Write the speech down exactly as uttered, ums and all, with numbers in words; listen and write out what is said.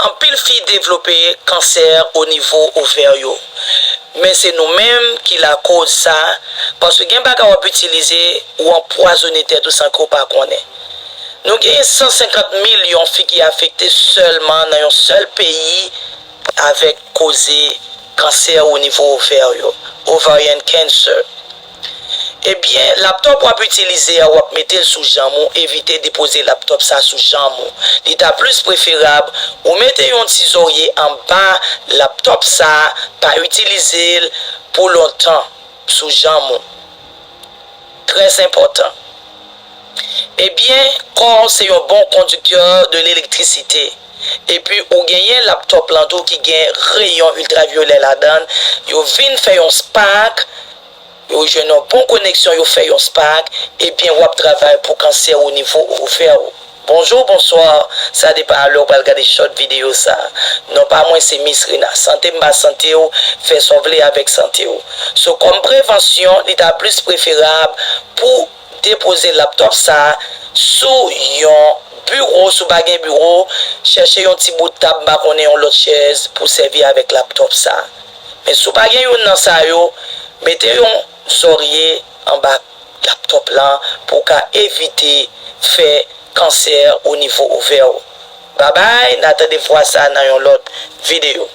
Anpil fi devlope kansè o nivo ovè yo. Men se nou menm ki lakoz sa, paske gen bagay w ap itilize, ou anpwazonnen tèt ou san ke w pa konnen. Nou gen san senkant milyon fi ki afekte sèlman nan yon sèl peyi avèk koze kansè o nivo ovè yo, ovarian cancer. Ebyen, laptop w ap itilize a, w ap mete l sou janm ou, evite depoze laptop sa sou janm ou. Li ta plis preferab ou mete yon ti zorye anba laptop sa, pa itilize l pou lontan sou janm ou. Trè enpòtan. Ebyen, kò w se yon bon kondiktè de lelektrisite. Epi ou genyen laptop lan tou ki gen reyon iltravyolè ladan l, yo vin fè yon spark, yo jwenn yon bon koneksyon, yo fè yon spark, ebyen w ap travay pou kansè o nivo ovè ou. Bonjou, bonswa, sa depann a lè w pral gade short videyo sa. Non pa mwen se Miss Rina. Sante m pa sante w, fè sa w vle avèk sante w. So, kòm prevansyon, li ta plis preferab pou depoze laptop sa sou yon biwo, si w pa gen biwo, chèche yon ti bout tab, m pa konnen, yon lòt chèz pou sèvi avèk laptop sa. Men si w pa gen youn nan sa yo, mete yon zòrye anba laptop lan pou w ka evite fè kansè o nivo ovè w. Babay, n a tande vwa sa nan yon lòt videyo.